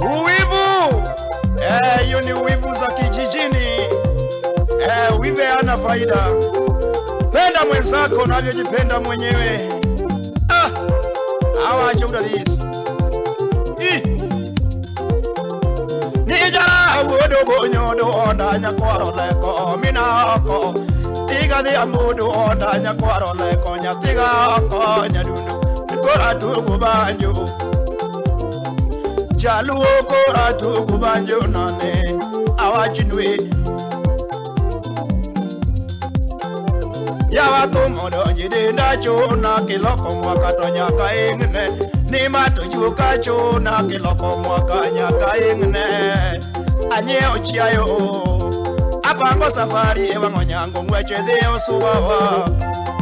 Uwivu hiyo ni uwivu za kijijini. Wive hana faida. Penda mwenzako unavyojipenda mwenyewe. Ah, awacho this. Nijara wuodo bonyodo onda nyakwaro leko mina oko. Tiga dhi amudu onda nyakwaro leko nyathiga oko nyadundu. Kora tugu banjo. Jaluo kora tugu banjo nane. Awachinwe. Yawa thumo jidenda chuna kiloko mwaka to nyaka ingne. Ni mato juka chuna kiloko mwaka nyaka ingne. Anyiewo chiayo. Apango safari e wang'o nyango ng'weche dhi osubawa.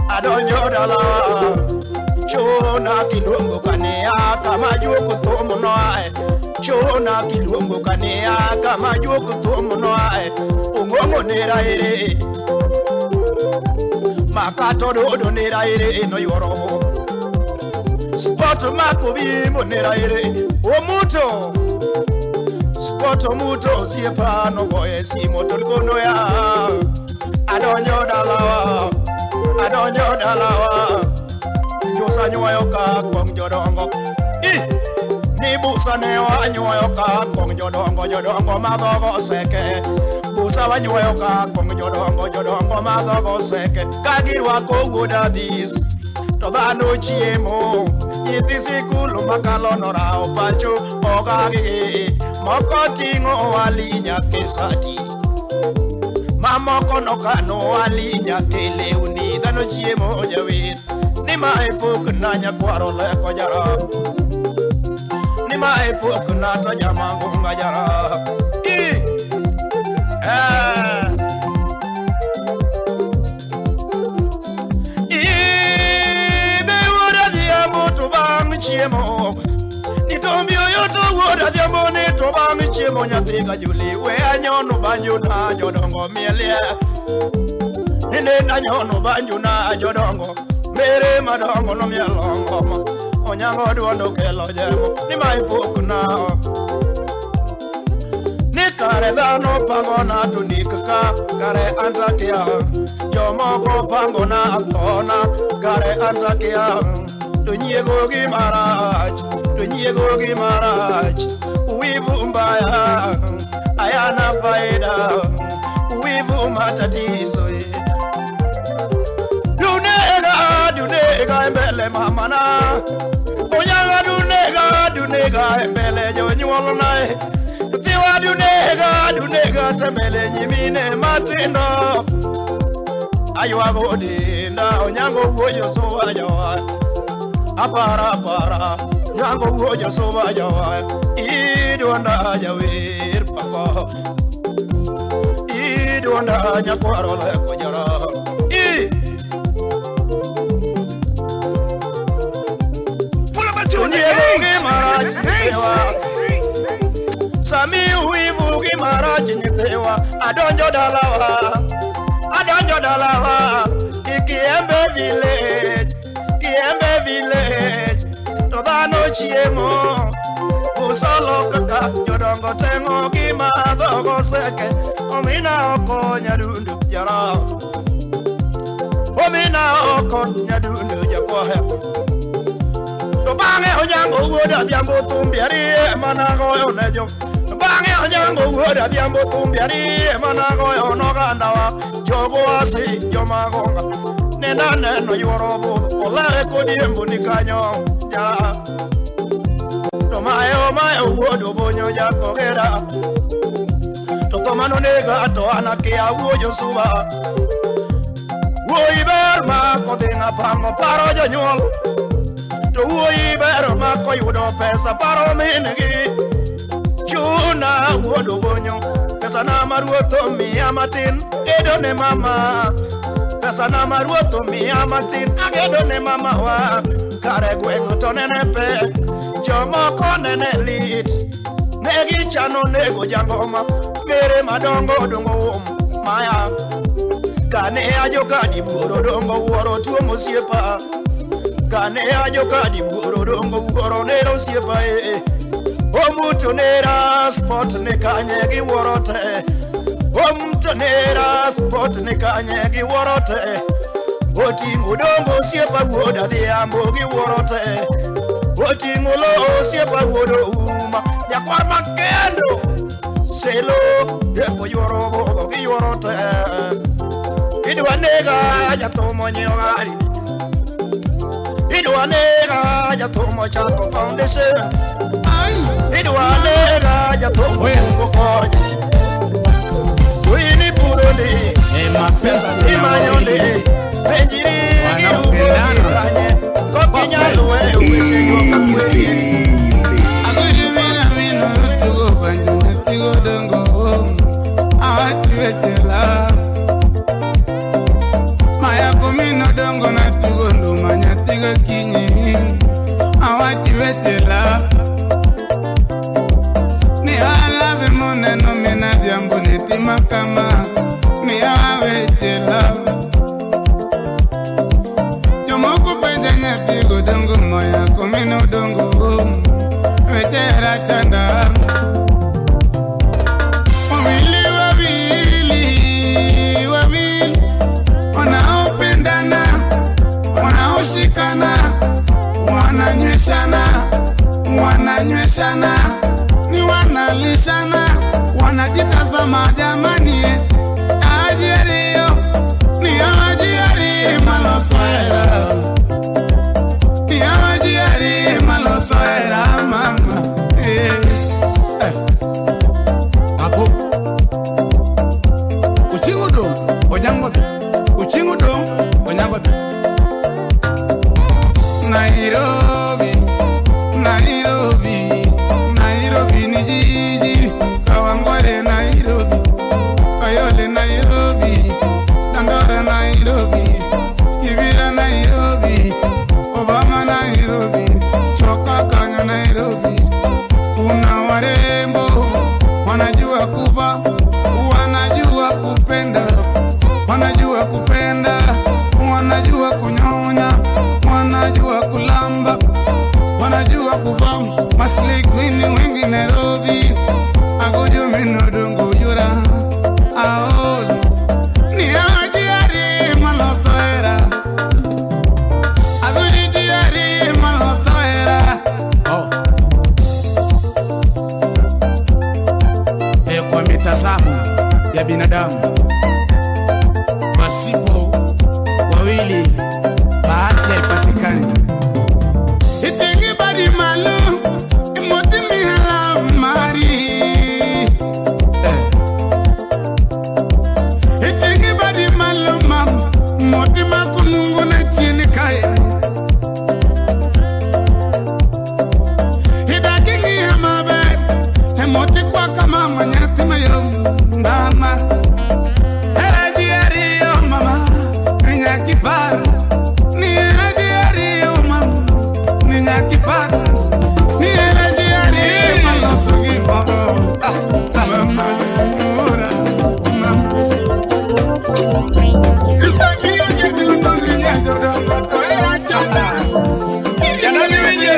Adonjo dala. Chuna kiluongo kania kama juok thum noae. Chuna kiluongo kania kama juok thum noae. Ong'ong'o nera ere. Makato dodo nera ere no yuoro. Spot mako bimbo nera ere. Omuto. Spot omuto osiepa no goye simo to kono ya. Adonjo dalawa. Adonjo dalawa. Busa nyuoyo ka kuom jodongo. Ni busa ne wanyuoyo ka kuom jodongo, jodongo madhogo seke. Busa wanyuoyo ka kuom jodongo, jodongo madhogo seke. Ka girwako wuod Adhis to dhano chiemo. Nyithi sikul makalo norawo pacho ogagi. Moko ting'o wali nyaka e sati. Mamoko nokano wali nyaka e lewni. Dhano chiemo jawer. Ni mae pok na nyakwaro leko jara. Ni mae pok na to jamangunga jara. Ibe wuod Adhiambo to bang' chiemo. Ni to miyo to wuod Adhiambo ni to bang' chiemo nyathi ka juli. We anyono banjo na jodongo mielie. Ni ne anyono banjo na jodongo. Mere madongo no mielo ngoma. Onyango duondo kelo jemo. Ni mae pok na. Ni kare dhano pango na to nik ka. Kare antakia. Jomoko pango na thona. Kare antakia. To nyiego gi marach. To nyiego gi marach. Wivu mbaya. Hayana faida. Wivu matatizo. Dunega mbele mamana. Onyango dunega dunega mbele jonyuolna. Tiwa dunega dunega tembele nyimine matindo. Aywago denda onyango wuoyo suwa jawa. Apara para nyango wuoyo suwa jawa. Idwanda jawer papa. Idwanda nyakwaro leko jara. Sami wivu gi marach nyithiwa. Adonjo dalawa. Adonjo dalawa. Kiembe village. Kiembe village. To dhano chiemo. Usolo kaka jodongo teng'o gi madhogo seke. Omina oko nyadundu jara. Omina oko nyadundu jakwahe. To bang'e onyango wuod Adhiambo thumbi ariyo mana goyo ne jo. Bang'e onyango wuod Adhiambo thumbi ariyo mana goyo nogandawa. Jogo asi jomagonga. Nenda neno yuoro budho olare kodiembo ni kanyo jara. To mayo mayo wuod Obonyo jakogera. To tho manonega to an akia wuo josuba. Wuoyi ber ma kodhi ng'apango paro jonyuol. To wuoyi ber ma koyudo pesa paro min-gi. Chuna wuod Obonyo, pesa na ma ruoth omiya matin, gedo ne mama. Pesa na ma ruoth omiya matin, agedo ne mama wa. Kare gweng' to nene pek, jomoko nene lit. Ne gichano nego jangoma, mere madongo dongo um maya. Kane ajo kadi buoro dongo wuoro tuomo osiepa. Kane ajo kadi buoro dongo wuoro nero osiepa e. Omuto nera sport ne kanye gi worote. Omuto nera sport ne kanye gi worote. Oting'o dongo osiepa wuod adhiambo gi worote. Oting'o lo osiepa wuod ouma. Nyakwar makendo selo deko yuoro bogo gi yuoro te. Idwa nega jathum onyiewo gari. Idwa nega jathum ochako foundation. Idwa nega jathum okungo konyo. Wini puro ndi pesa imanyo ndi. Penjiri gi rugo gi kanye. Kokinyal weyo weche go kakweni. Maya komino dongo na tugo nduma nyathiga kinyi awachi weche love ni alave moneno mina dhiambo ne tima kama ni aweche love jomoko penja nyathigo dongo moya komino dongo weche rachanda wawili wawili wawili wanaopendana wanaoshikana wananyweshana wananyweshana ni wanalishana wanajitazama jamani ajirio ni ajiari malosoera ni ajiari malosoera mama eh. Apo uchingudo onyangoto uchingudo onyangoto. Nairobi, Nairobi, Nairobi ni jiji, Kawangware Nairobi, Kayole Nairobi, Dandora Nairobi, Kibera Nairobi, Obama Nairobi, Choka Kanya Nairobi. Kuna warembo wanajua kuvaa, wanajua kupenda, wanajua kupenda, wanajua kunyonya, wanajua kulamba, wanajua kuvaa. Maslay queen wengi Nairobi, agojo mino dongo yura aol ni ajiari malosoera, agojo jiari malosoera. Oh. Kwa mitazamo ya binadamu, pasipo wawili bahati haipatikani. Itingi badi malu imoti mihala mari. Itingi badi malu mam moti makunungu na chini kai. Idakingi hamabe emoti kwa kama manyati mayo mama. Eraji yo mama nyakipar ni eraji yo mama ni nyakipar ni eraji mama sugi baba mama ora mama isaki yetu ndo nyadodo era chanda Janani winje.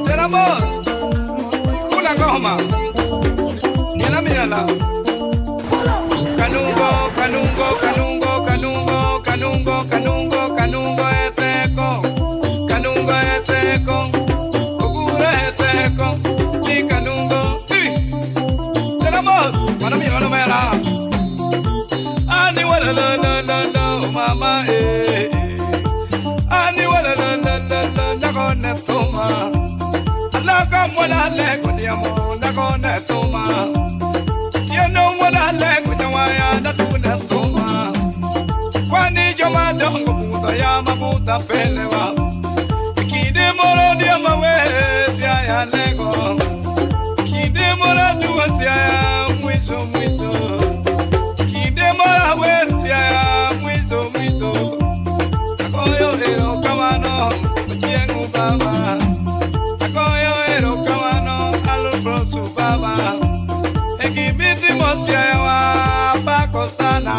Tena mo kula ngoma niela miela kanungo kanungo kanungo kanungo kanungo kanungo kanungo eteko kanungo eteko ogure eteko ni kanungo ti tena mo mana miela no mera ani wala la la la la mama eh ani wala la la la la la toma alaka mwala le kodiamo la toma yeno mwala le kujawaya na tuna toma kwani joma dongo buta ya mabuta pelewa kide moro dia mawe sia ya lego kide moro duwa sia ya mwizo mwizo kide moro we sia ya mwizo mwizo akoyo ero kamano chiengu baba akoyo ero kamano alubrosu baba ekibiti motia ya wa pako sana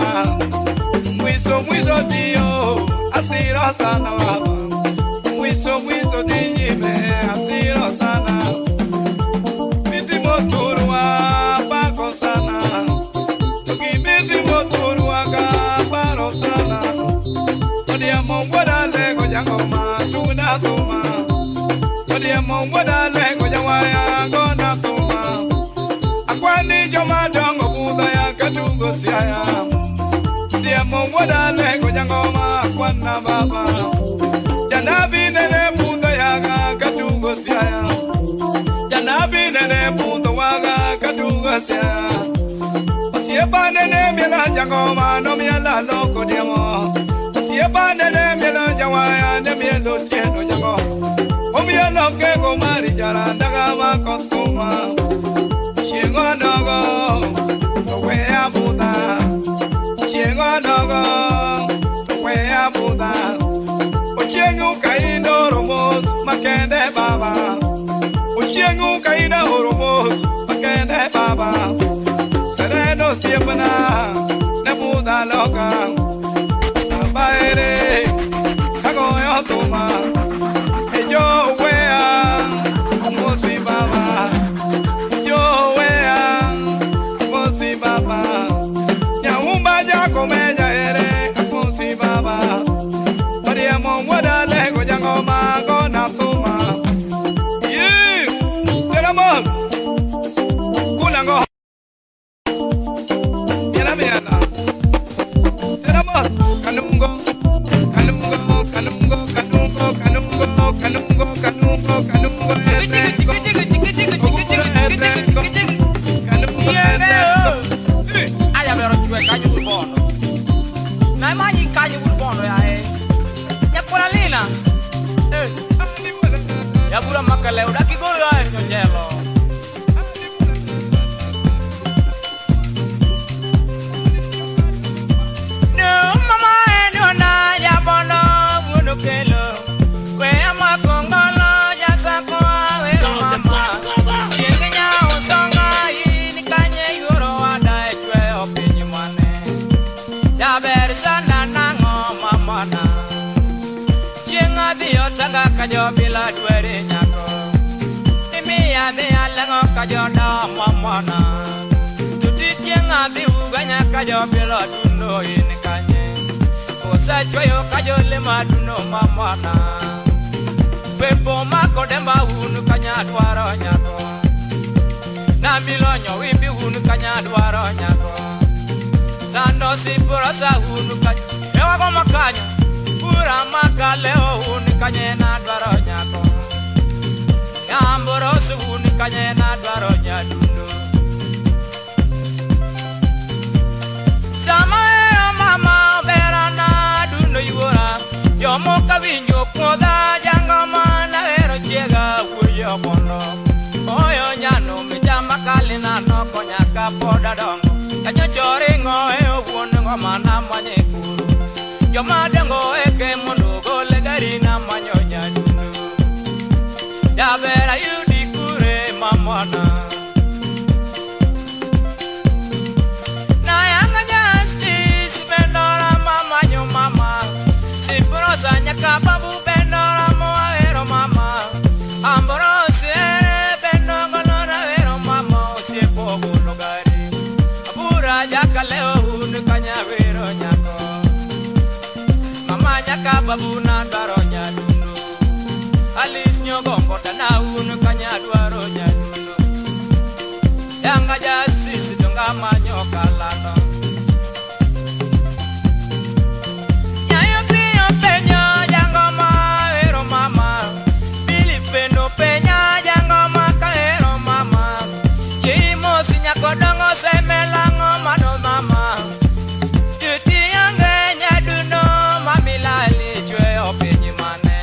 mwizo mwizo. Mwiso tiyo asiro sana baba. Mwiso mwiso dinyime asiro sana. Miti moturwa pako sana. Tukimiti moturwa ka paro sana. Odiamo wada lego jangoma tuna tuma. Odiamo wada lego jawaya gona tuma. Akwani joma dongo buda ya katungo siaya. Odiamo wada lego jangoma kwana baba. Janabi nene buda ya katungo siaya. Janabi nene buda waga katungo siaya. Osiepa nene miela jangoma no miela loko diamo. Osiepa nene miela jawaya ne mielo tieno jango. Omielo ke gomari jara daga ma kotuma. Chiengo nogo towe abuda. Chiengo nogo towe abuda. Ochiengo kaindo romos makende baba. Ochiengo kaina romos makende baba. Sereno siepna ne buda loka. Baere kagoyo tuma. Ejo wea amosi baba. Yo wea amosi baba. Nyaumba jakomenya ere amosi baba. Mariamo wada lego jangoma gona tuma. Yi tenemos kulango. Miela miela. Tenemos kanungo kanungo kanungo kanungo kanungo kanungo kanungo kanungo Aya bero chwe kanyo bono. Na manyi kanyo bono ya eh. Nyakora lina. Eh. Ya bura makale udaki golo ya nyonjelo. No mama no na ya bono bunu kelo. Kwe ama kongolo ya sako we mama. Chiengenya usonga ini kanye yoro ada chwe opinyi mwane. Ya ber sana nango mama na. Chienga dhiyo tanga kajo bila dwere nyako. Imiya dhi alengo kajo da mama na. Tuti chienga dhi uganya kajo bila duno ini kanye. Osachweyo kajo lema duno mama na. Pepo mako demba unu kanya dwaro nyako. Na milonyo wimbi unu kanya dwaro nyako. Nando siporosa unu kanya. Ewa goma kanya. Pura makaleo unu kanye na dwaro nyako. Nyamborosu unu kanye na dwaro nyadundo. Sama mama verana duno yuora. Yomo kawinjo kuodha jangoma na hero chiega wuoyo bono. Oyo nyano michama kalina no konya ka poda dongo. Kanyo chore ngo e owuon ngoma na manye kuru. Joma dongo eke mondo gole gari na manyo nyadundo. Jabera yudi kure mamwana. Na yanga justice bendora mama nyo mama. Siporosa nyaka babu bendora mo ahero mama. Amborose ere bendongo no ahero mama osiepo gulo gari. Abura jakaleo unu kanya wero nyako. Mama nyaka babu na dwaro nyadundo. Alice nyogombo dana unu kanya dwaro nyadundo. Yanga jasisi donga manyo kalano. Nyayo piyo penyo jangoma ero mama. Filipino penya jangoma ka ero mama. Yimosi nyako dongo semelango mano mama. Tuti yange nyaduno mamilali chwe opinyi mane.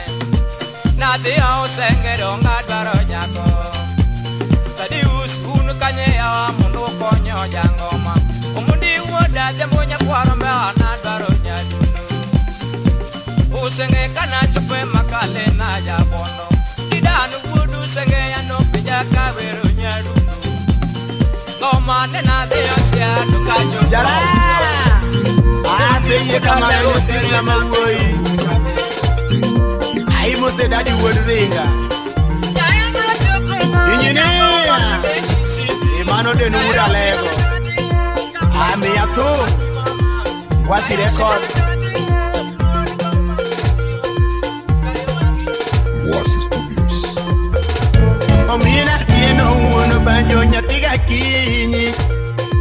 Nadhi osengero ngadwaro nyako. Tadius unu kanye yawa mundu konyo jangoma. Omundi wuoda jambo nyakwaro me anadwaro nyadundo. Usenge kana chupe makale na jabono. Didanu wuodu senge ya no pija kawero nyadundo. Ngoma ne nadhi osia dukacho. Jara. Aseyie kamano osiepna ma wuoyi. Aimose dadi wuod ringa. Injinia. Emano denu wuod Alego. Amiya thum. Wasi record. Wasi Studios. Omina tieno wuon banjo nyathi ga kinyi.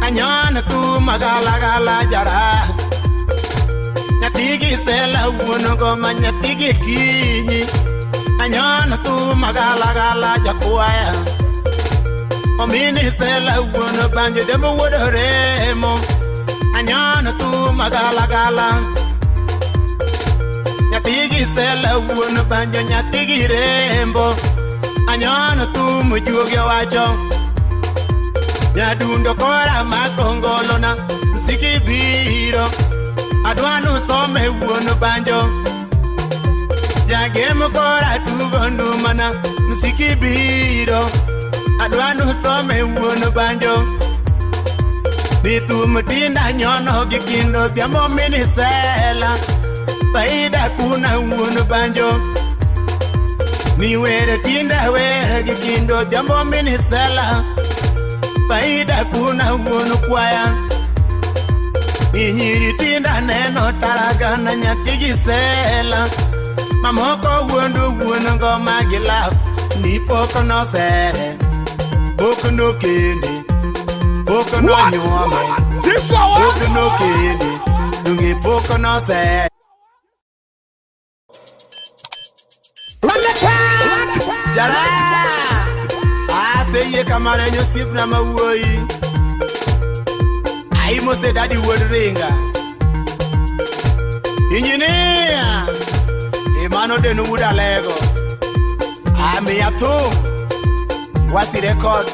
Anyono tu magalagala jara. Nyathi gi sela wuon goma nyathi gi kinyi. Anyono tu magalagala jakwaya. Omini sela wuon banjo dembo wuod remo. Anyono tu magalagala. Nyathi gi sela wuon banjo nyathi gi rembo. Anyono tu mujuogi wacho. Nyadundo kora makongolona msiki biro. Adwanu some wuon banjo. Jagem kora tugo ndumana msiki biro. Adwanu some wuon banjo. Ni thum tinda nyono gi kindo dhiambo mini sela. Faida kuna wuon banjo. Ni were tinda were gi kindo dhiambo mini sela. Faida kuna wuon kwaya. Ni nyiri tinda neno taragana nyathi gi sela. Mamoko wuondu wuon ngoma gi lap. Ni pok nosere. Pok nokende. Pok nonyuome. Pok nokende. Donge pok nosere. Jara. Aseyie kamano en osiepna ma wuoyi. Aimose dadi wuod ringa. Injinia. Emano denu wuod Alego. Amiya thum. Wasi record.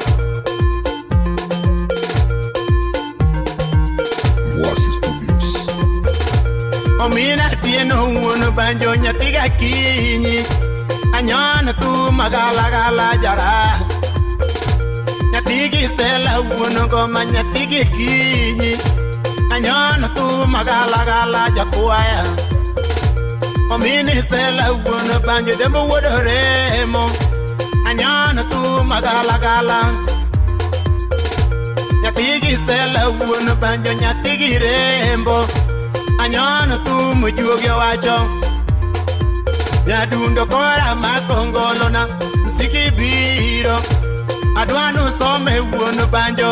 Wasi Studios. Omina tieno wuon banjo nyathi ga kinyi. Anyono tu magalagala jara. Nyathi gi sela wuon goma nyathi gi kinyi. Anyono tu magalagala jakwaya. Omini sela wuon banjo dembo wuod remo. Anyono tu magalagala. Nyathi gi sela wuon banjo nyathi gi rembo. Anyono tu mujuogi wacho. Nyadundo kora makongolona msiki biro. Adwanu some wuon banjo.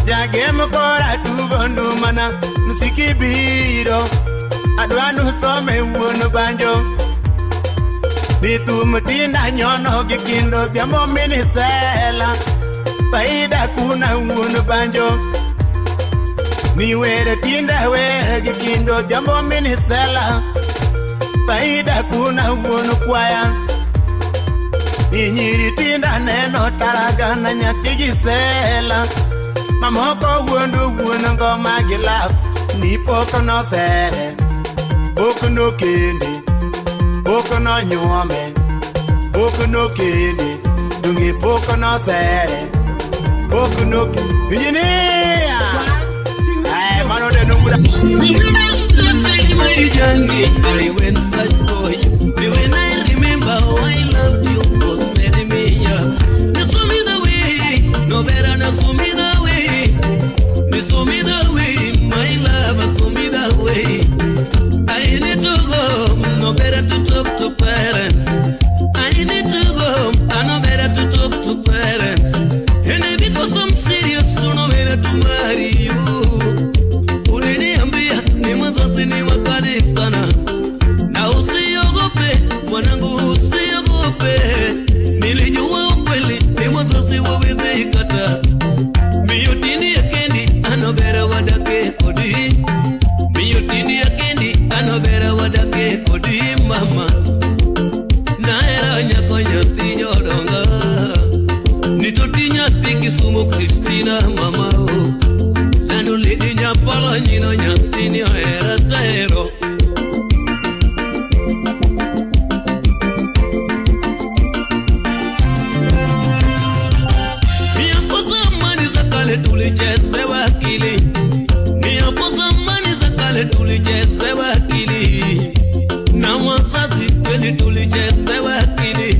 Jagem kora tugo ndumana msiki biro. Adwanu some wuon banjo. Ni thum tinda nyono gi kindo dhiambo mini sela. Faida kuna wuon banjo. Ni were tinda were gi kindo dhiambo mini sela. Faida kuna wuon kwaya. Ni nyiri tinda neno taragana nyathi gi sela. Mamoko wuondu wuon ngoma gi lap. Ni pok nosere. Pok nokende. Pok nonyuome. Pok nokende. Donge pok nosere. Pok nokende. Injinia. Ay, mano denu wuod. I went such boy. When I remember how I loved you, was many me. Show me the way, no better no show me the way. Show me the way, my love, show me the way. I need to go, no better to talk to parents. I need to go, I no better to talk to parents. And because I'm serious, so no better to marry you. Uliniambia ni mzazi ni wakali sana. Na usiogope mwanangu, usiogope. Nilijua ukweli ni mzazi waweze ikata. Miyotini ya kendi anobera wadake kodi. Miyotini ya kendi anobera wadake kodi mama. Naera nyako nyathi jodonga. Nitoti nyathi Kisumu Christina mama o. Lando lady nyapolo nyino nyathi ni ohera tero. Tulichezewa akili. Ni hapo zamani nyumbani tulichezewa akili,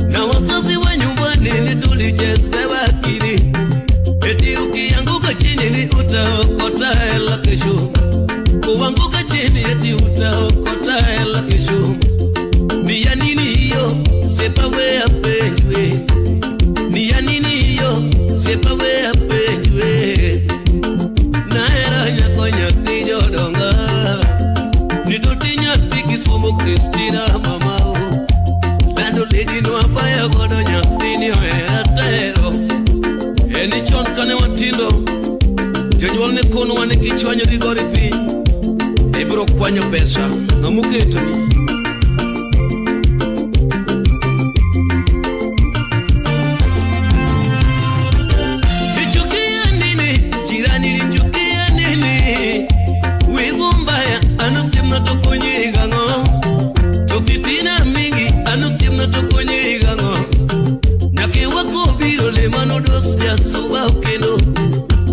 na wazazi wa nyumbani ni tulichezewa akili. Eti ukianguka chini ni utaokota hela kesho, kuanguka chini eti utaokota hela kesho. Ni ya nini hiyo? Sepa we apenjwe. Ni ya nini hiyo? Sepa we apenjwe. Naera nyako nyathi jodonga, nitoti nyathi Kisumu Christina mama o. Lando lady no apaya godo nyathi ni ohera tero. Eni chon kane watindo, jonyuol ne konowa ni kichwanyo gi gori piny, ibiro kwanyo pesa ng'amoketoni. Nichukia nini jirani, nichukia nini wivu mbaya, anusimna tokonyigango to fitina mingi, anusimna tokonyigango nyakewa kobiro lemano dos jasuba okendo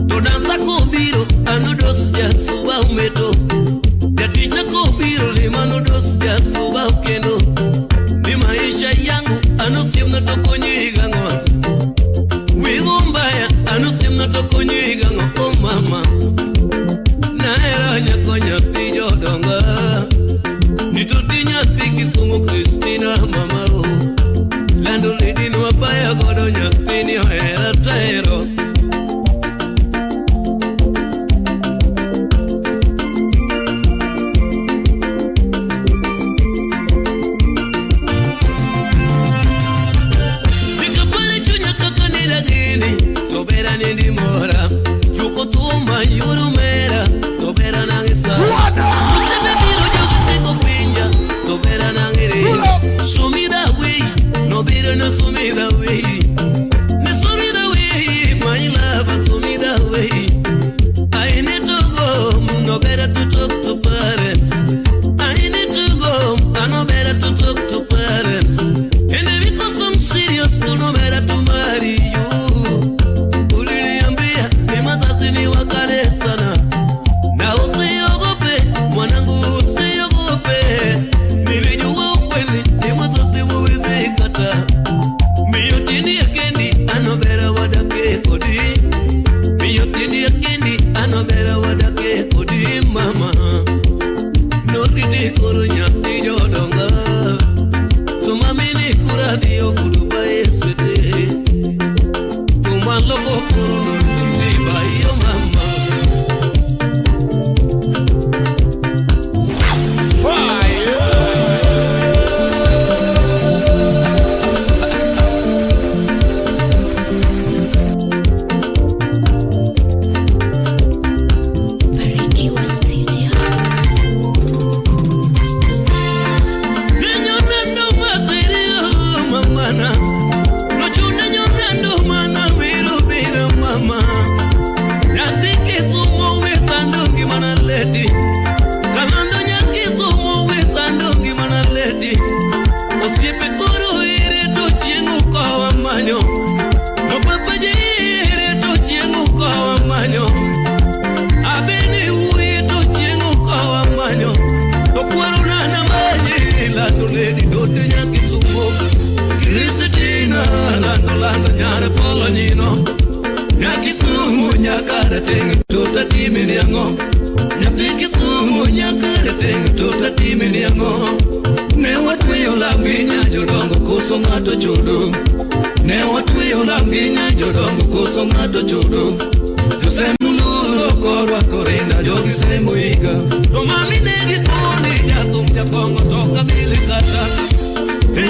to dansa kobiro anodos jasuba umeto jatichna kobiro lemano dos jasuba okendo ni maisha yangu anusimna tokonyigango wivu mbaya anusimna tokonyigango oh mama naera nyako nyathi jodonga nitoti nyathi Kisumu Christina mama o lando lady no apaya godo nyathi ni ohera tero. Nikapare chunya kaka niragini tobera nindimora juko tuma yurumera tobera nangisa Usebe biro josiko pinja tobera nangire sumida we no biro no sumida we ne sumida we my love sumida we I need to go no better to talk to parents I need to go I no better to talk to parents and because I'm serious to no better to marry you. Uliniambia ni mazazi ni wakale sana na usiogope mwanangu usiogope nilijua ukweli ni wazazi huwezi kata miyotini ya kendi anobera wadake kodi miyotini ya kendi anobera wadake kodi mama noriti koro nyathi jodonga tumamini kuradio kudubae swete tumaloko koro noriti bayo mama. Barikiwa Studio. Ninyonando maserio mamana nochuna nyonando mana wiro biro mama nyathi Kisumu withando ngimana lady kalando nyathi Kisumu withando ngimana lady osiepe koro ire to chieng' ukowa manyo no papa ji ire to chieng' ukowa manyo abeni uye to chieng' ukowa manyo to kwaro nana manyi lando lady dote nyakisumo Kristina lando lando nyar polo nyino nyakisumu nyakara teng tota timini ang'o nyathi Kisumu nyakara teng tota timini ang'o ne watweyo lamgi nya jodongo koso ng'ato chodo ne watweyo lamgi nya jodongo koso ng'ato chodo josemuluro korwako rinda jogi semo higa to mami ne gikoni jathum jakong'o to kabile kata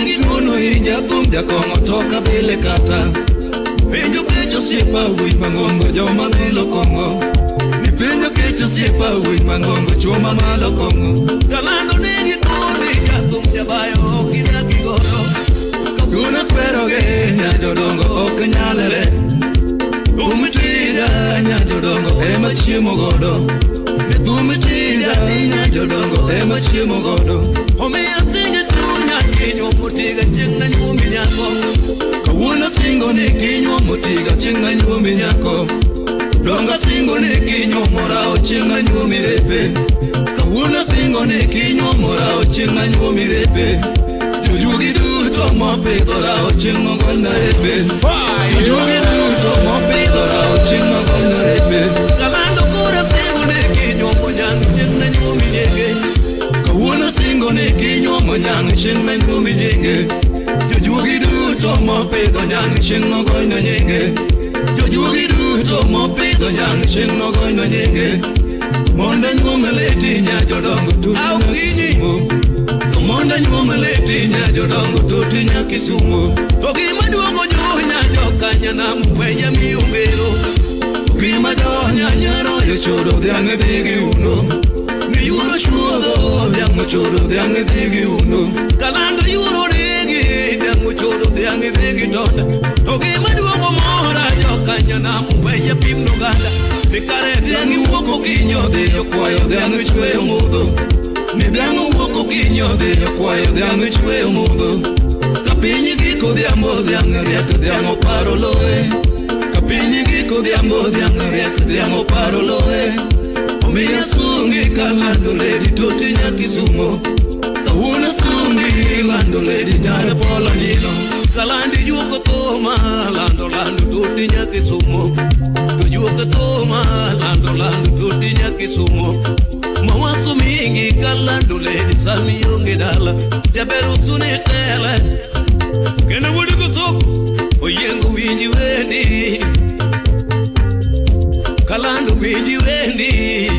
gikono i jathum jakong'o to kabile kata penjo kech osiepa wuoyi mang'ongo joma melo kong'o ni penjo kech osiepa wuoyi mang'ongo chuo mamalo kong'o kalando ne gikoni jathum jabayo ok idagi godo kawuono kweroge nya jodongo ok nyalre Umitida nya jodongo ema chiemo godo Umitida nya jodongo ema chiemo godo Omiyo singe chunya kinyuomo tiga chieng' nanyuomi nyako Kawuono singo ni kinyuomo tiga chieng' nanyuomi nyako Donga singo ni kinyuomo rao chieng' nanyuomi repe Kawuono singo ni kinyuomo rao chieng' nanyuomi repe Jojuogi duto mopidho rao chieng' nogolna repe. Jojuogi duto mopidho rao chieng' nogolna repe. Kalando koro singo ne kinyuomo nyang' chieng' ne nyuomi nyinge. Kawuono singo ne kinyuomo nyang' chieng' ne nyuomi nyinge. Jojuogi duto mopidho nyang' chieng' nogolna nyinge. Jojuogi duto mopidho nyang' chieng' nogolna nyinge. Mondo nyuom leti nya jodongo tuti nya Kisumu. To mondo nyuom leti nya jodongo tuti nya Kisumu. To gima duogo jo nya jokanya nam weya mi ongero. To gima jo nya nyaroyo chodo dhiang' dhi gi uno. Ni yuoro chuodho dhiang' ochodo dhiang' dhi gi uno. Kalando yuoro regi dhiang' ochodo dhiang' dhi gi tonda. To gima duogo mora jokanya nam weya pim noganda. Ni kare dhiang' iwuok okinyi odhi okwayo dhiang' ichweyo mudho. Ni dhiang' owuok okinyi odhi okwayo dhiang' ichweyo mudho. Ka piny giko odhiambo dhiang' riek dhiang' oparo loye. Ka piny giko odhiambo dhiang' riek dhiang' oparo loye. Omiyo sungi kalando ledi toti nya Kisumo. Kawuono sungi lando ledi nyare polo nyino. Kalandi juoko thuma lando lando toti nya Kisumo. To juoko thuma lando lando toti nya Kisumo. Mawazo mingi kalando ledi sami onge dala. Jaber usune tele. Kendo wuod kosoko oyiengo winji wendi. Kalando winji wendi.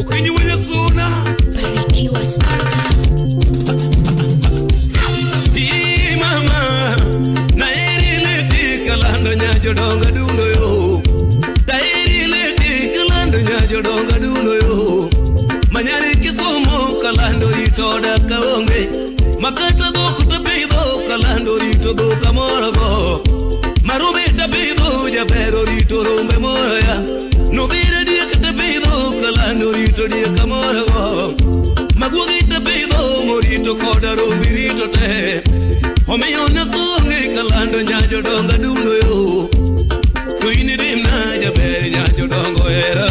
Okinyi wenye suna. Barikiwa Studio. Ii mama, naeri leti kalando nya jodongo dundo yo. Taeri leti kalando nya jodongo dundo yo. Manyari Kisumo kalando rito dak onge. Makata dhok to pidho kalando rito dhok amoro go. Marube to pidho jabero rito rombe moro ya. Nobire diek to pidho kalando rito diek amoro go. Maguogi to pidho morito koda rombi rito te. Omiyo nathonge kalando nya jodongo dundo yo. To in dimna jaber nya jodongo hera.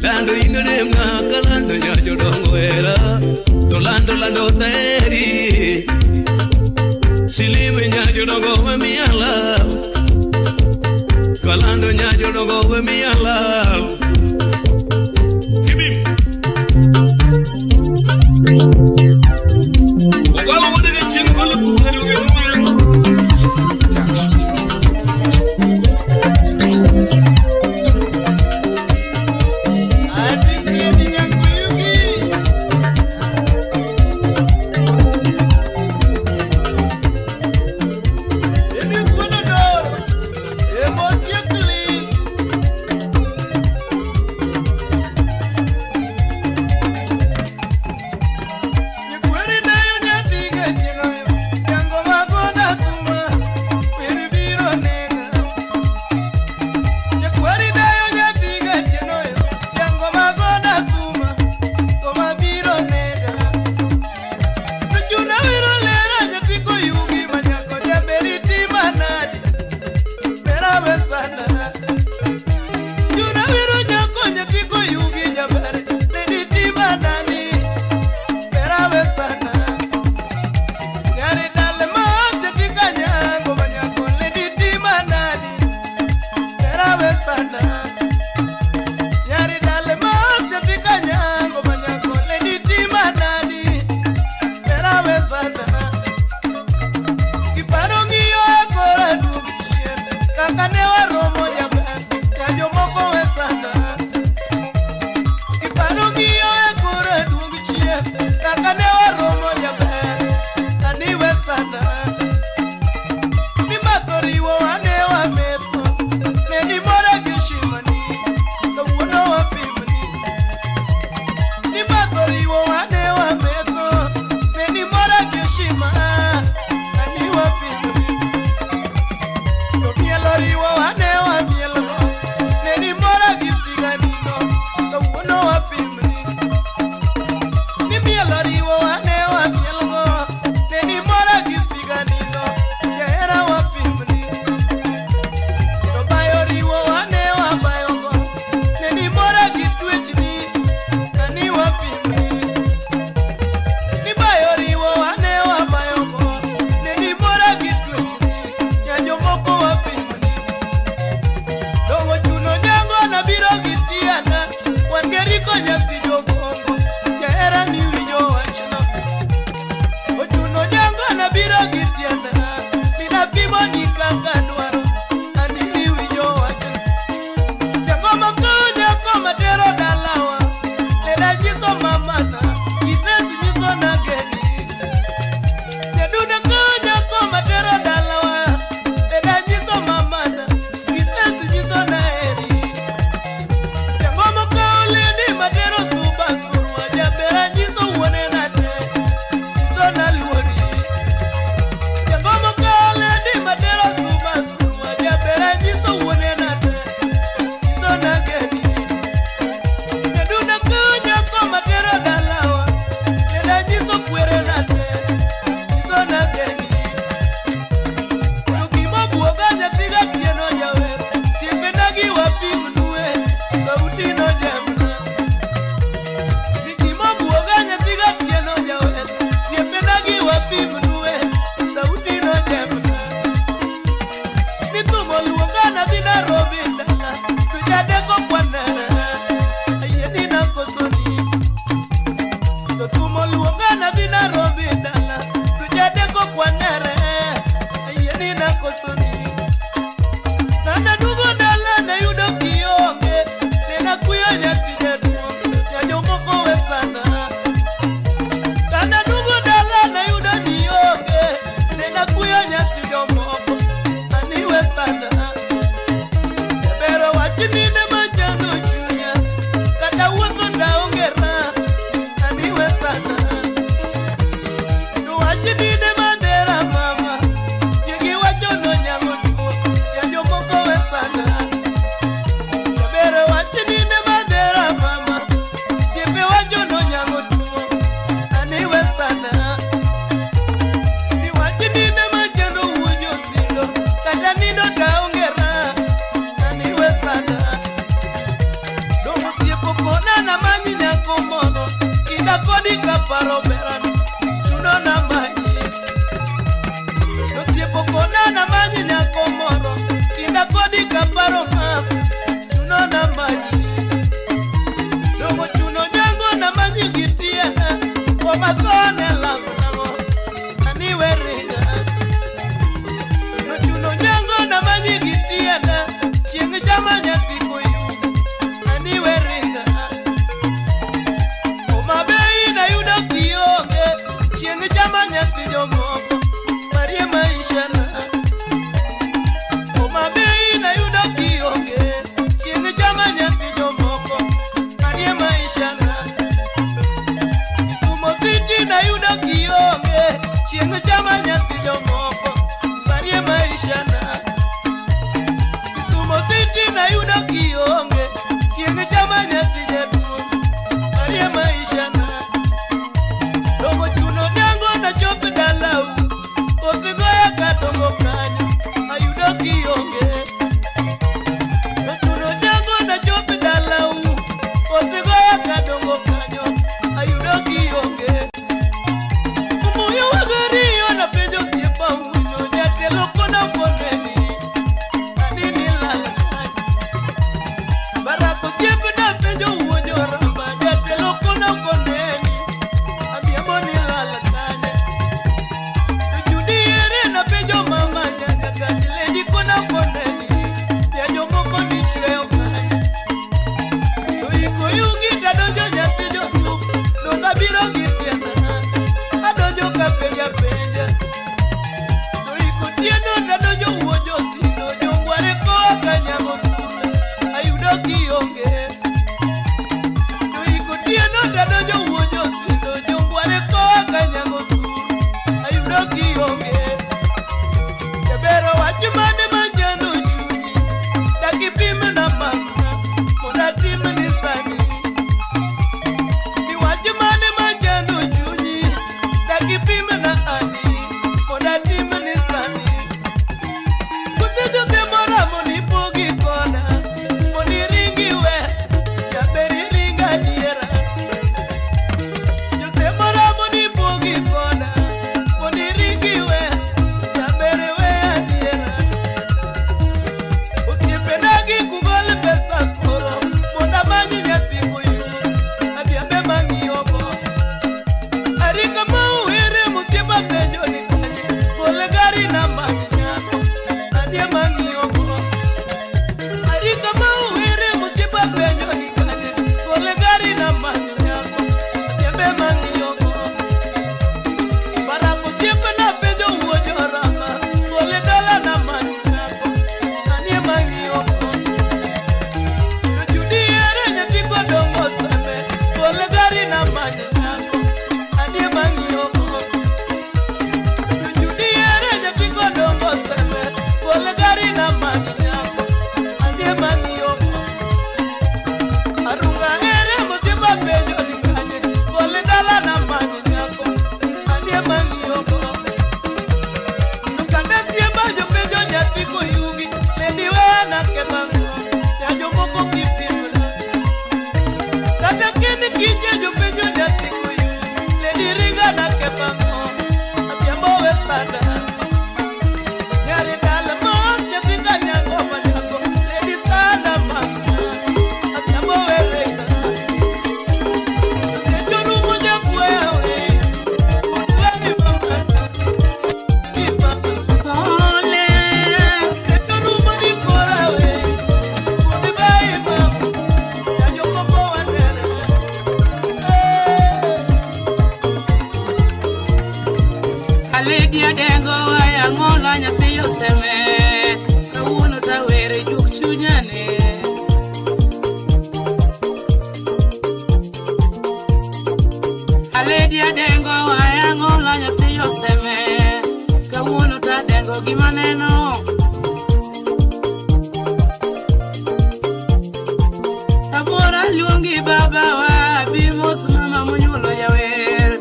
Lando in dimna kalando nya jodongo hera. To lando lando teri. Silime nya jodongo we miala. Kalando nya jodongo we miala. Hibim. Ogalo wodege chieng' ogalo kuteruge. Kinda kodi kaparo berano chuno na manyi. Notiepo kona na manyi nyako moro. Kinda kodi kaparo ma chuno na manyi. Dongo chuno nyango na manyi gitiena. Kwa mathone lango ani weringa. No chuno nyango na manyi gitiena. Chieng' chama nyathi koyu ani weringa. Homa Bay na yudo kionge. Chieng' chama nyathi jomoko parie maisha na. Homa Bay na yudo kionge. Chieng' chama nyathi jomoko parie maisha na. Kisumo City na yudo kionge. Chieng' chama nyathi jomoko parie maisha na. Kisumo City na yudo kionge. Chieng' chama nyathi jaduong' parie maisha na. Dongo chuno nyango na chop dalau. Koth goya kadongo kanyo ayudo kionge. Chuno nyango na chop dalau. Koth goya kadongo kanyo ayudo kionge. Umuyo wagariyo na penjo osiepa winyo jatelo kona koneni anini lal kanyo. Barako osiep na penjo wuonjo ramba jatelo kona koneni adhiambo ni lal kanye. To Judy ere na penjo mama nyanya kati lady kona koneni ya jomoko ni chweyo kanye. To iko yugi tadonjo nyathi jothum donga biro gi tienda adonjo ka penja penja. To iko tieno tadonjo wuo josindo jongware koa kanyago kula ayudo kionge. To iko tieno tadonjo wuo josindo jongware koa kanyago kula ayudo kionge. Jabero wach mane machando chunyi dakipim na mama mondo atimni sani. Ni wach mane machando chunyi dakipim na ani mondo atimni sani. Kusejote moramo ni pogi kona mondo iringi we jaber iring adiera. Jote moramo ni pogi kona mondo iringi we jaber we adiera. Osiepena gi kugol pesa koro mondo amany nyathi koyu adhiambe mang'iyogo. Arika ma uhere mosiepa penjo ni kanye gol gari na many nyako adhie mang'iyogo. Arika ma uhere mosiepa penjo ni kanye gol gari na many nyako adhiambe mang'iyogo. Barako osiepa na penjo wuo jorama gol dola na many nyako anie mang'iyogo. To Judy ere nyathi kodongo seme gol gari na many nyako adie mang'iyogo. To Judy ere nyathi kodongo seme gol gari na many nyako adie mang'iyogo. Arunga ere mosiepa penjo ni kanye gol dala na many nyako adie mang'iyogo. To kande siemba jopenjo nyathi koyugi lady weya naketho ya jomoko kipimna. Kata kin kije jopenjo nyathi koyugi lady ringa naketho adhiambo we sanda. Nyari dala mos nyathi kanyango manyako lady sanda mama adhiambo we ringa. Jorumo jakuoya we udwani mama Pole, Jorumo ni kora we udbai mama ya jomoko wanene. Aledi adengo ayang'ola nyathi oseme, kawuono tawere juk chunyane. Aledi adengo ayang'ola nyathi oseme, kawuono tadengo gima neno. Abora luongi babawa, bi mos mama monyuolo jawer,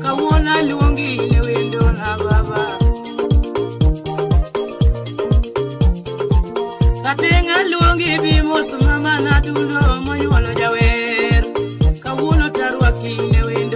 kawuono aluongi ne wendona baba. Rateng' aluongi bi mos mama nadundo monyuolo jawer, kawuono tarwaki ne wendo.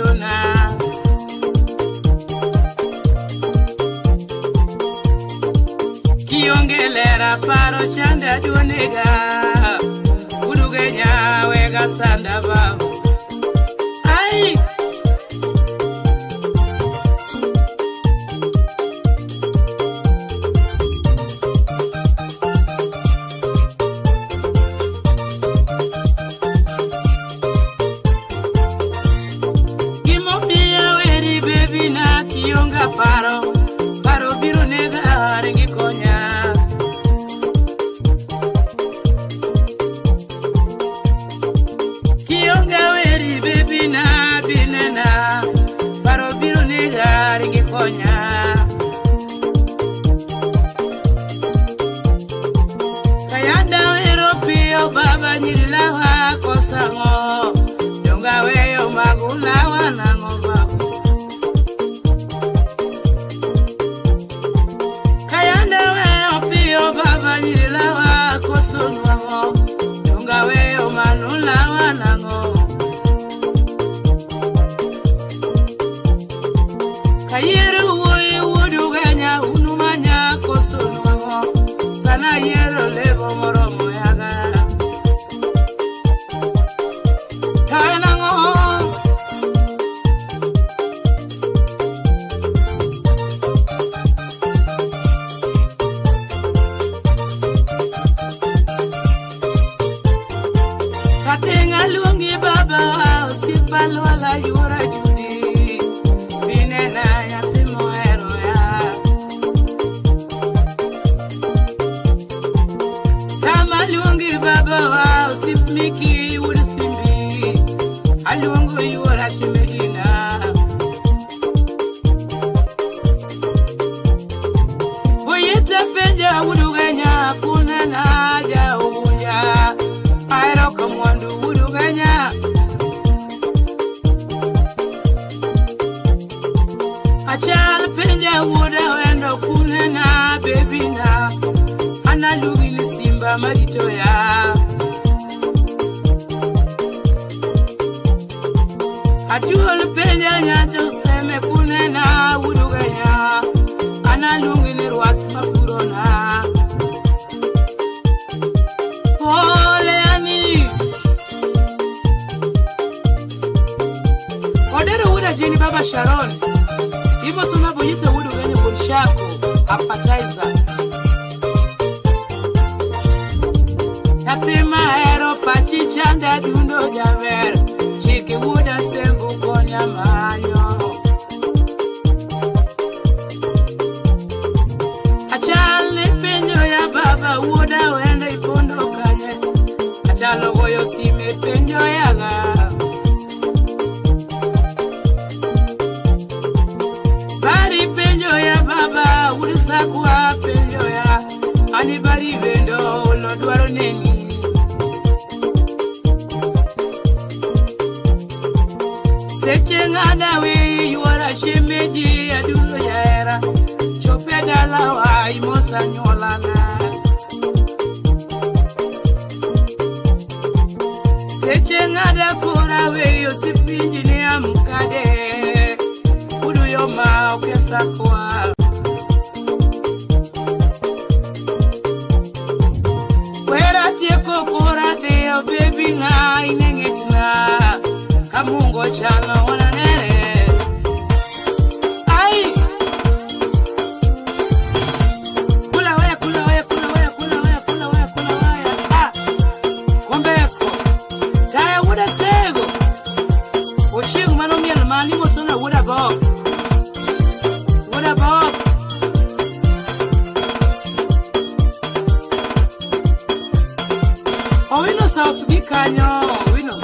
Ayiero wuoyi wuod Ugenya unumanya koso nwang'o. Sana ayiero lebo moromo yaga. To en ang'o? Katinga luongi baba, osiepa lwala yuora Judi. Binena nyathi mohero ya. Sama luongi baba wa, osiep Miki wuod Simbi. Aluongo yuora Shemejina. Boyeta penja wuod Ugenya, kunena ja Ugunja. Ahero ka mwandu wuod Ugenya. Achal penja wuod Awendo kunena bebina. An aluongi ni simba marito ya. Aduol penja nyacho seme kunena wuod Ugenya. An aluongi ni rwath mapurona. Pole ani. Odero wuod Ajeni baba Sharon. Imoso boyita wuod Ugenya wuod Shako appetizer. Nyathi mahero pachi chanda dundo jaber. Chiki wuod Asembo konya manyo. Achal ni penjo ya baba wuod Awendo ipondo kanye. Achalo goyo sime penjo yaga. Bari penjo ya baba wuod Sakwa penjo ya. Ani bari bendo lo dwaro neni. Seche ng'ada we yuora shemeji adulo jahera. Chope dalawa imosa nyuolana. Seche ng'ada kora we osiep injinia mkade. Udu yoma okesa kwa. Wera tieko kora dhiyo baby ng'a ineng'etna. Kamungo chalo wananere. Ai! Kula waya, kula waya, kula waya, kula waya, kula waya, kula waya. Ah! Kombeko. Taya wuod Asego. Ochieng' mano miel mani mosona wuod Abok. Wuod Abok. Owino South B kanyo, Owino.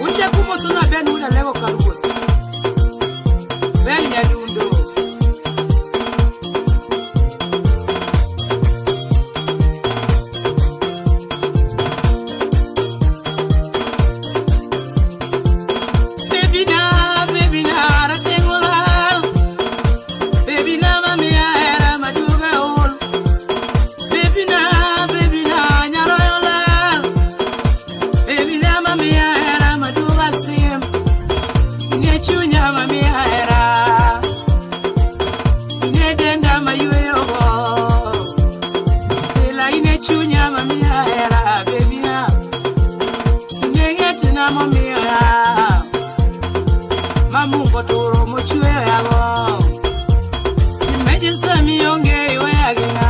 Uchaku mosona Ben wuod Alego karuoth. Ben Nyadundo. Baby na, ratengo lal. Baby na, mami ahera maduga ol. Baby na, nyaroyo lal. Baby na, mami ahera maduga sim. Ine chunya mami ahera. Ine denda mayueyo go. Ela ine chunya mami ahera, baby na. Ine ng'et na mami ahera. Mamungo turo mochweyo yago. Imeji sami onge iweyagina.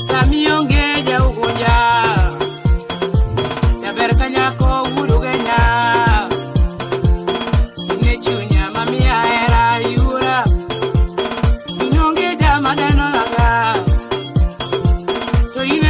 Sami onge jaugunja. Jaber ka nyako wuod Ugenya. Ine chunya mami ahera yura. Inonge dama deno laga. To ine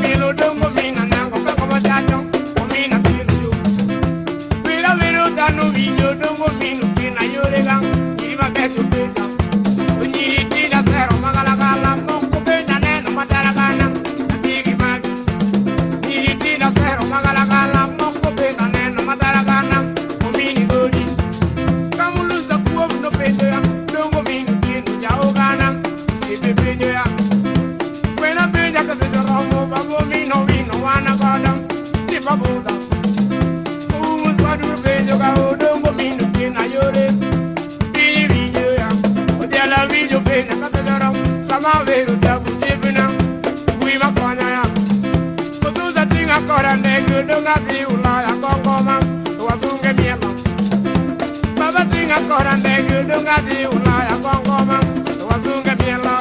mielo dongo mina nango kako machacho omina pilo yo wira wiro dano winjo dongo minu tina yorega nyiri mabecho peta nyiri tina zero magalagala moko benda neno madaragana atigi magi nyiri tina zero magalagala moko benda neno madaragana omini godi kamuluza kuom no pendo ya dongo minu tinu jaogana sipe penjo ya wena penja kasecho romo babo mino wino wana godo sipa buda umu penjo ka odongo minu tina yore winjo penya kasecho sama wero tabu sipina wima konya ya osuza tinga kora ndege donga dhi Ulaya kongoma wazunge mielo baba tinga kora ndege donga dhi Ulaya kongoma wazunge mielo.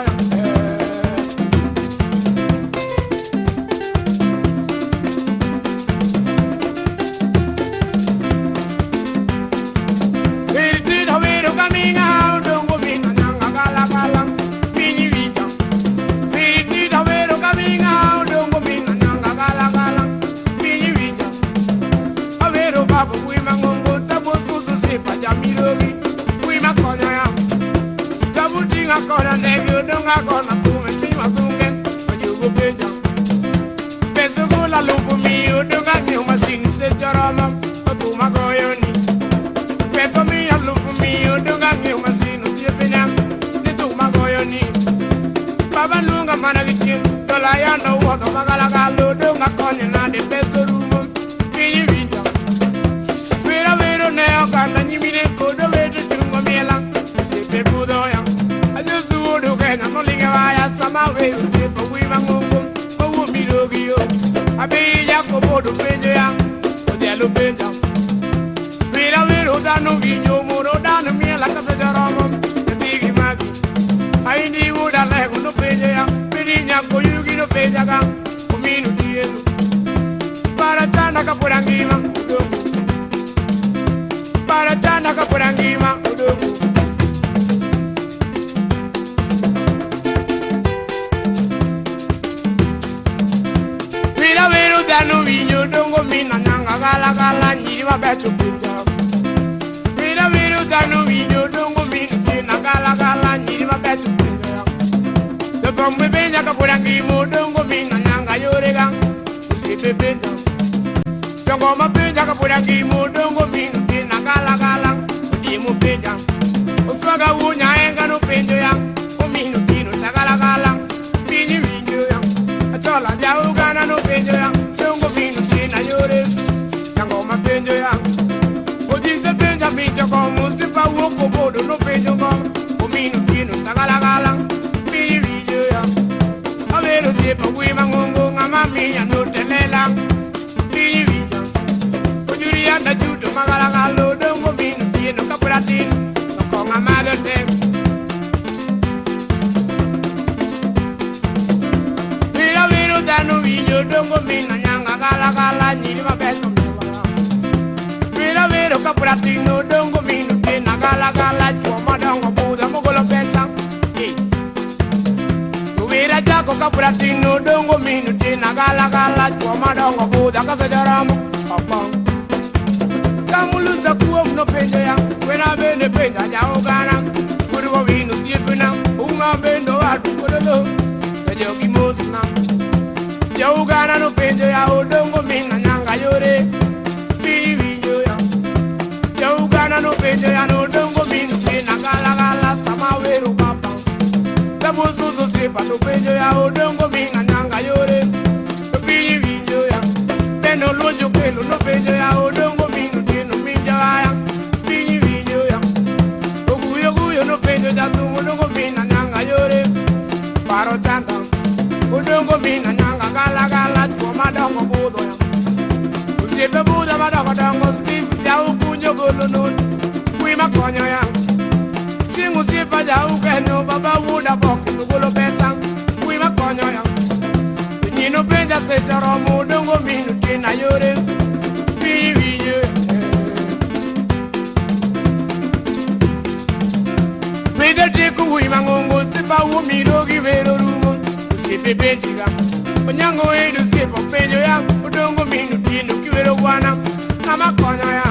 Onyango edu siepo penjo ya odongo minu tindo kiwero bwana ng'ama konyo ya.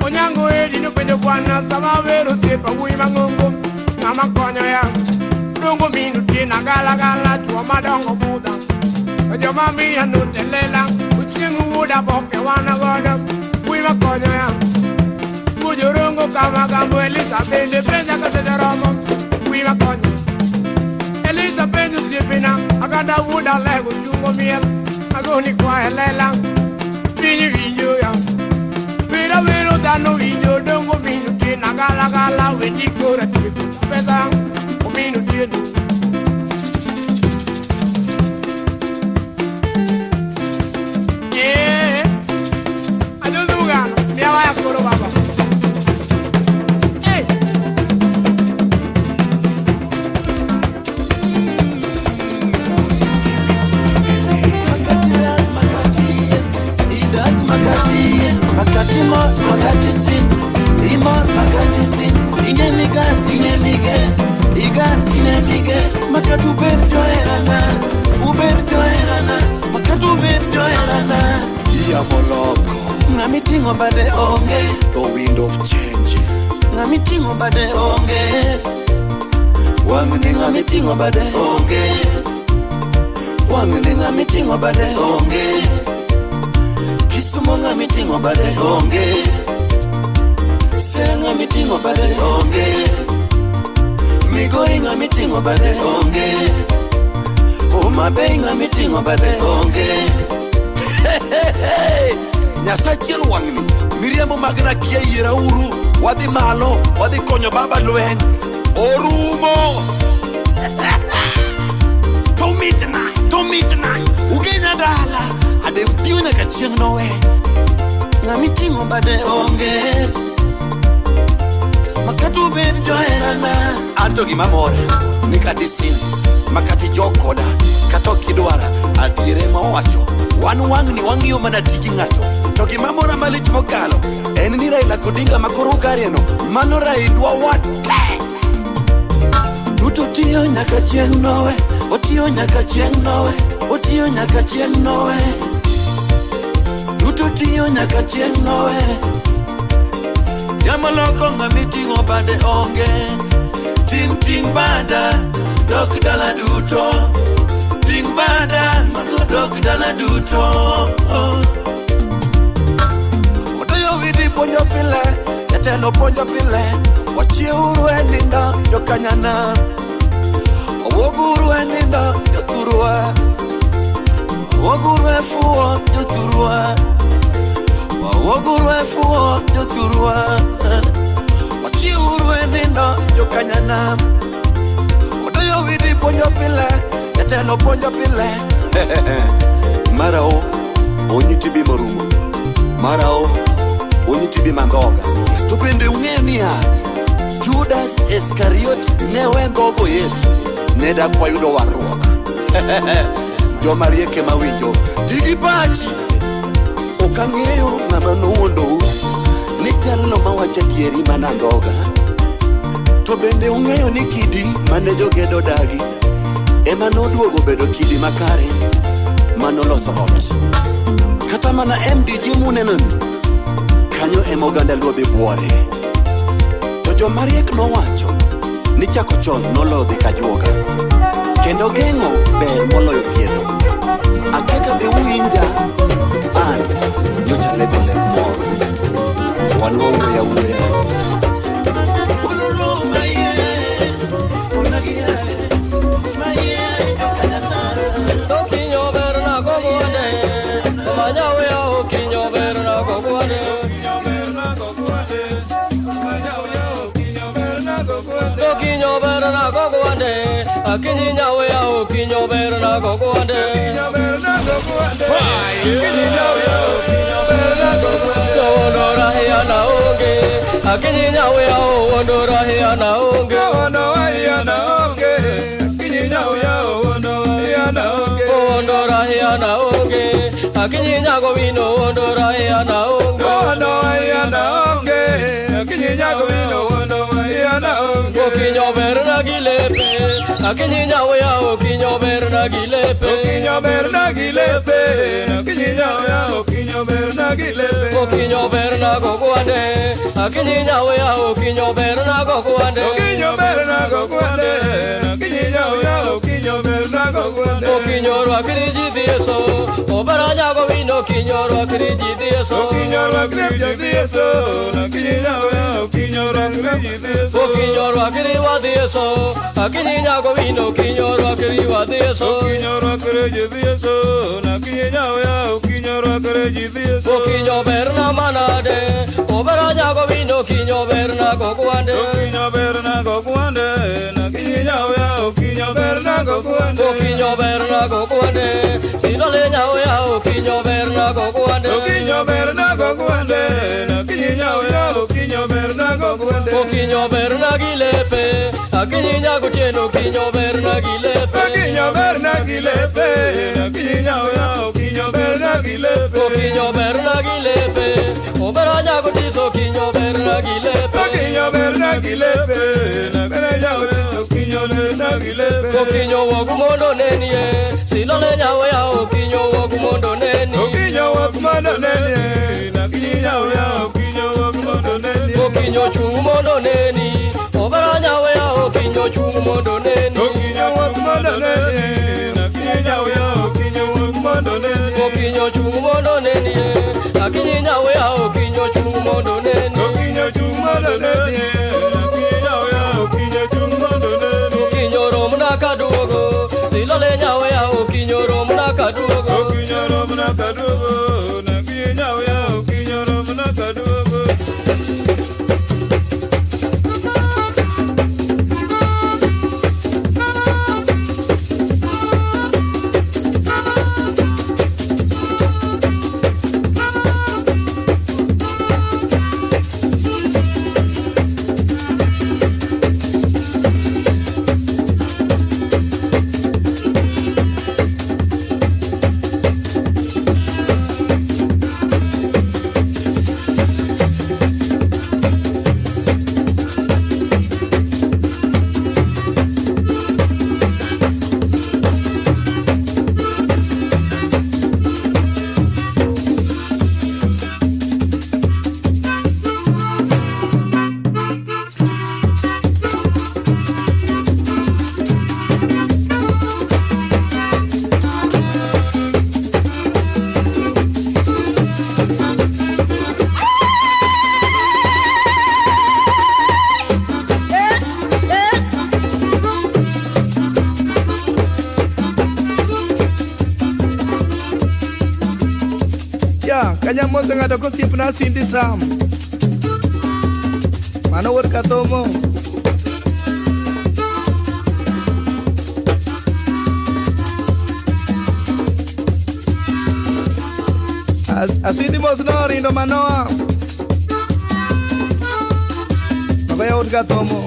Onyango edi no penjo bwana sama wero siepa wuoyi mang'ongo ng'ama konyo ya. Odongo minu tindo gala gala chuo madongo budha. Joma miya notelela uchieng' wuoda boke wana godo wuoyi makonyo ya. Kujorongo kama gambo Elisa bende penja kase romo wuoyi makonyo. Elisa penjo osiepena aganda wuoda lego chungo miel agoni kwa elela piny winjo ya. Wero wero dhano winjo dongo minu tieno gala gala wendi kora tieko pesa ominu tieno. The wind of change. Ngamitingo bade onge. Wangni ngamitingo bade onge. Wangni ngamitingo bade onge. Kisumu ngamitingo bade onge. Sera ngamitingo bade onge. Migori ngamitingo bade onge. Homa Bay ngamitingo bade onge. Hey hey hey. Nyasachiel wang'ni miriambo mag nakia yiera uru wadhi malo wadhi konyo baba lweny orumo. To mitna to mitna ugenya dala ade utiyo nyaka chieng' nowe ng'ama iting'o bade onge makata ubed joherana. Anto gima mora ni kata isin makata ijok koda kata ok idwara adier ema owacho wan wang'ni wang'iyo mana tij ng'ato. To gima mora malich mokalo en ni Raila Odinga makoro ukarieno mano raidwa wate. Ruto tiyo nyaka chieng' nowe, otiyo nyaka chieng' nowe, otiyo nyaka chieng' nowe. Ruto tiyo nyaka chieng' nowe. Yamoloko ng'ama iting'o bade onge. Ting' ting' bada dok dala duto. Ting' bada mago dok dala duto. Odoyo widi puonjo pile, jatelo puonjo pile. Wachiewuru e nindo jokanyana. Wawuoguru e nindo jothurwa. Wawuoguru e fuwo jothurwa. Wawuoguru e fuwo jothurwa. Wachiewuru e nindo jokanyana. Odoyo widi puonjo pile, jatelo puonjo pile. Marao onyi tibi morumo. Marao onyi tibi mandhoga. To bende ung'eyo niya Judas Iskariot ne wendhogo Yesu ne dak wayudo warruok. Joma riek ema winjo ti gi pachi. Ok ang'eyo ng'ama nowuondou ni jalno mawacho adieri mana ndhoga. To bende ung'eyo ni kidi mane jogedo dagi ema noduogo bedo kidi makare manoloso ot. Kata mana MDG munenoni kanyo ema oganda luo dhi buore. To joma riek nowacho ni chako chon noloyo dhi kajuoga. Kendo geng'o ber moloyo thiedho. Akia ka be uwinja an nyocha leko lek moro. Wan wawuoyo awuoya. Ululu maye, unagie, maye jokanyana. Okinyo berna kogwande, manyawe okinyo berna kogwande. Okinyo berna kogwande, akinyi nyawe okinyo berna kogwande. Wondora hiana onge, akinyi nyawe wondora hiana onge. Wondora hiana onge, akinyi nyago wino wondora hiana onge. Okinyo berna gilepe, Akinyi nyawe ya okinyo berna gilepe. Okinyo berna gilepe. Akinyi nyawe ya okinyo berna gilepe. Okinyo berna gokwande. Akinyi nyawe ya okinyo berna gokwande. Okinyo berna gokwande. Akinyi nyawe ya okinyo berna gokwande. Okinyo rwakri jidieso. Obara nyago wino okinyo rwakri jidieso. Okinyo rwakri jidieso. Akinyi nyawe ya okinyo rwakri jidieso. Okinyo rwakri wadieso. Akinyi nyago wino okinyo rwakri wadieso. Okinyo rwakri jidieso. Akinyi nyawe ya okinyo rwakri jidieso. Okinyo berna manade. Obara nyago wino okinyo berna gokwande. Okinyo berna gokwande. Akinyi nyawe ya okinyo berna gokwande. Okinyo berna gokwande. Silole nyawe ya okinyo berna gokwande. Okinyo berna gokwande. Akinyi nyawe ya okinyo berna gokwande. Okinyo berna gilepe. Akinyi nyago tieno okinyo berna gilepe. Okinyo berna gilepe. Akinyi nyawe ya okinyo berna gilepe. Okinyo berna gilepe. Obara nyago tiso okinyo berna gilepe. Okinyo berna gilepe. Akinyi nyawe ya okinyo berna gilepe. Okinyo wogumondo nenie. Silole nyawe ya okinyo wogumondo neni. Okinyo wogumondo neni. Akinyi nyawe ya okinyo wogumondo neni. Okinyo chungumondo neni. Obara nyawe ya okinyo chungumondo neni. Okinyo wogumondo neni. Akinyi nyawe ya okinyo wogumondo neni. Okinyo chungumondo neni. Akinyi nyawe ya okinyo chungumondo neni. Okinyo chungumondo neni. Akinyi nyawe ya okinyo chungumondo neni. Okinyo romna kaduogo. Silole nyawe ya okinyo romna kaduogo. Okinyo romna kaduogo. Akinyi nyawe ya okinyo romna kaduogo. Kanyamose ng'ato kosiepna Cindy Sam. Mano wuod Kathomo. Asindi mos norindo manoa. Mago yawuot Kathomo.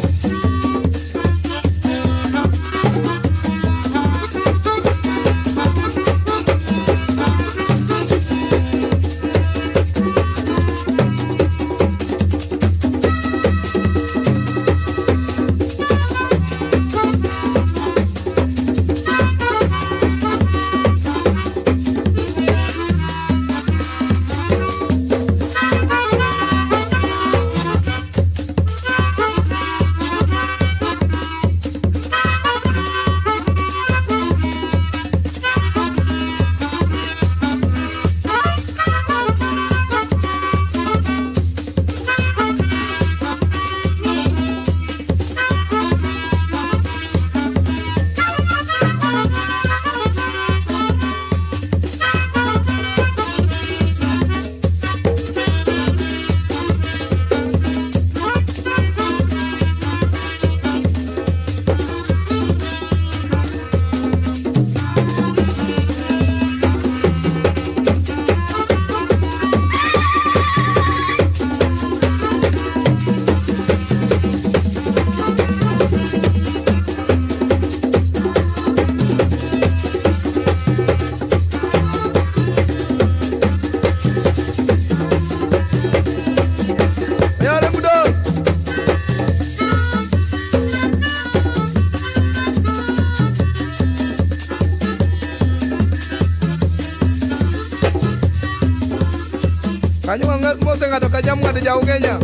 mose ng'ato ka jamwande jaugenya.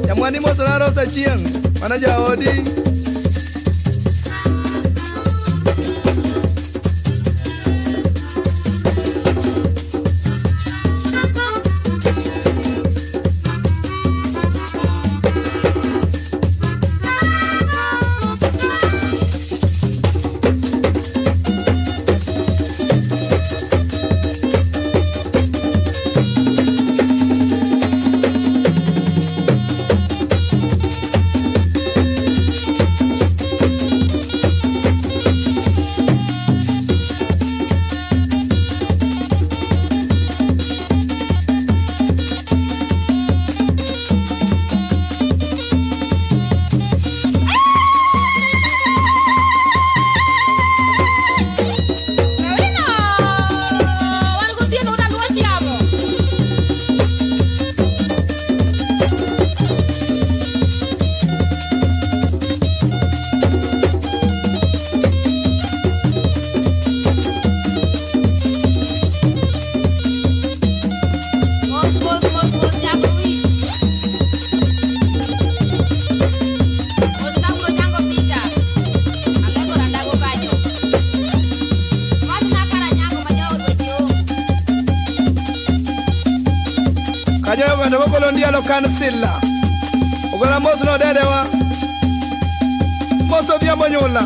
Jamwandi mose na Rosa Chieng', mano jaodi. Kansila. Ogona mos no dedewa. Mos odhiambo nyula.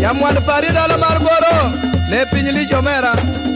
Yamwan Farida la Margoro, ne piny lich omera.